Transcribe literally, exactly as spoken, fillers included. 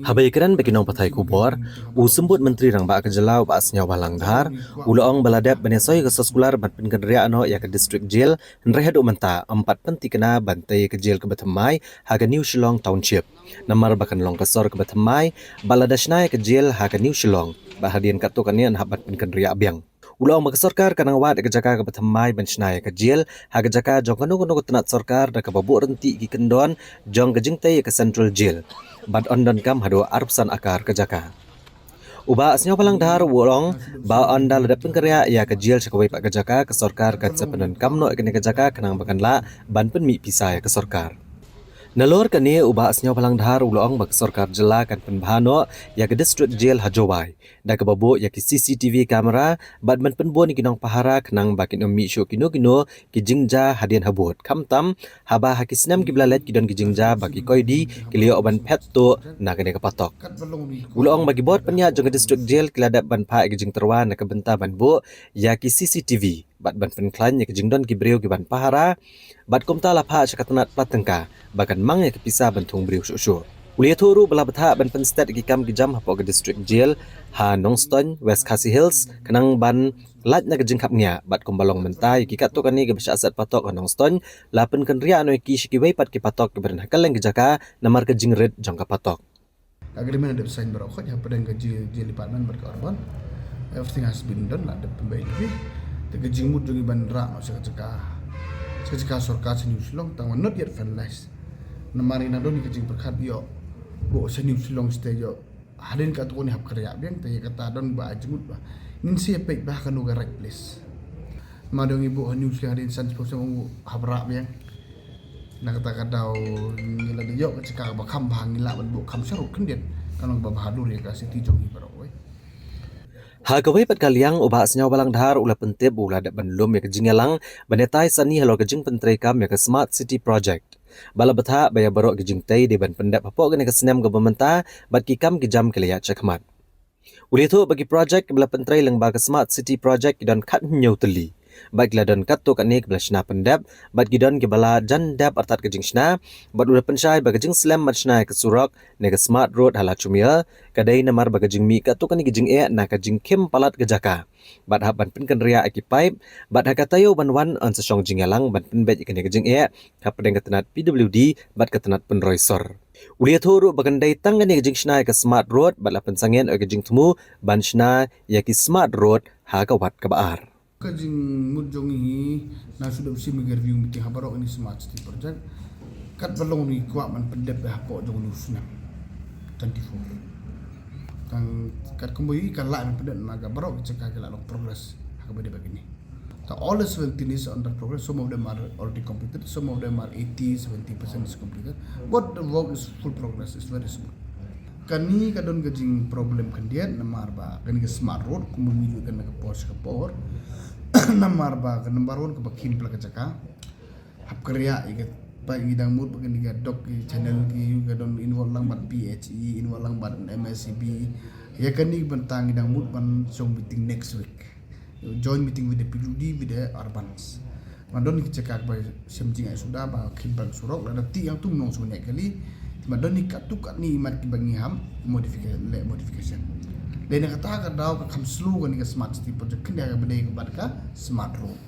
Haba ïakren bad ki nongpathai khubor, u Symbud Myntri Rangbah ka Jylla u Bah Sniawbhalang Dhar u la ong ba la dep ban ïasoi ka soskular ban pynkynriah noh ïa ka District Jail, hynrei haduh mynta ym pat pynthikna ban tei ïa ka jail kaba thymmai ha ka New Shillong Township. Namar ba kan long ka sor kaba thymmai, ba lada shna ïa ka jail ha ka New Shillong, ba hadien katto katne yn hap ban pynkynriah biang. U la ong ba ka sorkar ka nang wad ïa ka jaka kaba thymmai ban shna ïa ka jail ha ka jaka jong kano kano ka tnat sorkar da kaba buh ryntih ki kyndon jong ka jingtei ïa ka Central Jail, bad yn donkam haduh arphew san akar ka jaka. U Bah Sniawbhalang Dhar u la ong ba ynda la dep pynkynriah ïa ka jail sha kawei pat ka jaka, ka sorkar kan sa pyndonkam noh ïa kane ka jaka khnang ba kan lah ban pynmih pisa ïa ka sorkar. Nalor kane, u Bah Sniawbhalang Dhar u la ong ba ka sorkar jylla kan pynbha noh ïa ka District Jail ha Jowai da kaba buh ïa ki C C T V camera bad ban pynbun ïa ki nongpahara khnang ba kin ym mih shuh kino kino ki jingjia hadien habud, khamtam haba ha ki snem kiba la leit ki don ki jingjia ba ki koidi ki la ïoh ban phet tuh na kane ka patok. U la ong ba ki bor pynïaid jong ka District Jail ki la dep ban phah ïa ki jingtyrwa na ka bynta ban buh ïa ki C C T V bad ban pynkhlaiñ ïa ki jingdon ki briew ki ban pahara, bad kumta la phah sha ka tnat pla tyngka ba kan mang ïa ki pisa ban thung briew shuh shuh. U la ïathuh ruh ba la bthah ban pynsted ïa ki kam ki jam hapoh ka District Jail ha Nongstoiñ, West Khasi Hills, khnang ban lait na ka jingkhapngiah, bad kumba long mynta ïa ki katto katne kiba shah set patok ha Nongstoiñ la pynkynriah noh ïa ki sha kiwei pat ki patok kiba don ha kylleng ki jaka namar ka jingrit jong ka patok. Agreement la dep sign baroh khoit hapdeng ka jail, jail department bad ka urban. Everything has been done, la dep pynbeit ïa ki. Te ka jingmut jong ngi ban rah noh sha ka jaka, sha ka jaka sorkar sha New Shillong, tang ba not yet finalized. Namar ngi nang don ïa ka jingpyrkhat ïoh buh sha New Shillong stage ïoh hadien katto katne hap kyriah biang, te ïa kata don ba ai jingmut ba ngin sa ïa peit ba ha kano ka right place. Namar dang ngi buh ha New Shillong hadien san spah snem u hap rah biang. Na kata ka daw ngi la dei ïoh ka jaka kaba kham bha, ngi lah ban buh kham sharud khyndiat, kan long kaba bha dur ïa ka city jong ngi baroh, wei. Ha kawei pat ka liang, u Bah Sniawbhalang Dhar u la pyntip ba u la dep ban lum ïa ka jingïalang ban ïatai sani halor ka jingpyntreikam ïa ka Smart City Project, ba la bthah ba ïa baroh ki jingtei dei ban pyndep hapoh kane ka snem kaba mynta, bad ki kam ki jam ki la ïaid shakhmat. U la ïathuh ba ki project kiba la pyntrei lyngba ka Smart City Project ki don khathynñiew tylli, bad ki la don katto katne kiba la shna pyndep, bad ki don kiba la jan dep artat ka jingshna, bad u la pynshai ba ka jingslem ban shna ïa ka surok ne ka Smart Road ha Lashumere ka dei namar ba ka jingmih katto katne ka jingeh na ka jingkhim palat ka jaka, bad hap ban pynkynriah ïa ki pipe, bad ha ka taïew ban wan yn sa shong jingïalang ban pynbeit ïa kane ka jingeh hapdeng ka tnat P W D bad ka tnat pynroi sor. U la ïathuh ruh ba kan dei tang kane ka jingshna ïa ka Smart Road, bad la pynsangeh ïa ka jingthmu ban shna ïa ki Smart Road ha ka wat kaba ar. Ka jingmut jong ngi, nang shu dep shim ïa ka review meeting ha baroh kine ki Smart City Project, katba long ngi kwah ban pyndep hapoh jong une u snem twenty-four. Tang katkum ba ngi ka lah ban pyndep, namar ka baroh ki jaka ki la long progress ha kaba dei ba kine. Tang all the seventeen is under progress. Some of them are already completed, some of them are eighty, seventy percent is completed. But the work is full progress, it's very smooth. Kane ka don ka jingproblem khyndiat namar ba kane ka Smart Road, kumba ngi ïohi kane ka por sha ka por. Namar ba ka number one kaba khim palat ka jaka, hap kyriah ïa ka, ba ngi dang mut ba kane ka dok ki channel ki ka don involve lang bad P H E, involve lang bad M S E B. Ïa kane ka bynta ngi dang mut ban shong meeting next week. Joint meeting with the P W D, with the urbans. Ba don ki jaka ba shem jingai suda ba khim palat surok, lada tih ïa tu mynno shu ne kali. Te ba don ki katto katne mat kiba ngi hap modification, leh modification. Dei na kata ka daw ka kham slow kane ka Smart City Project khyndiat kaba dei ka bad ka Smart Road.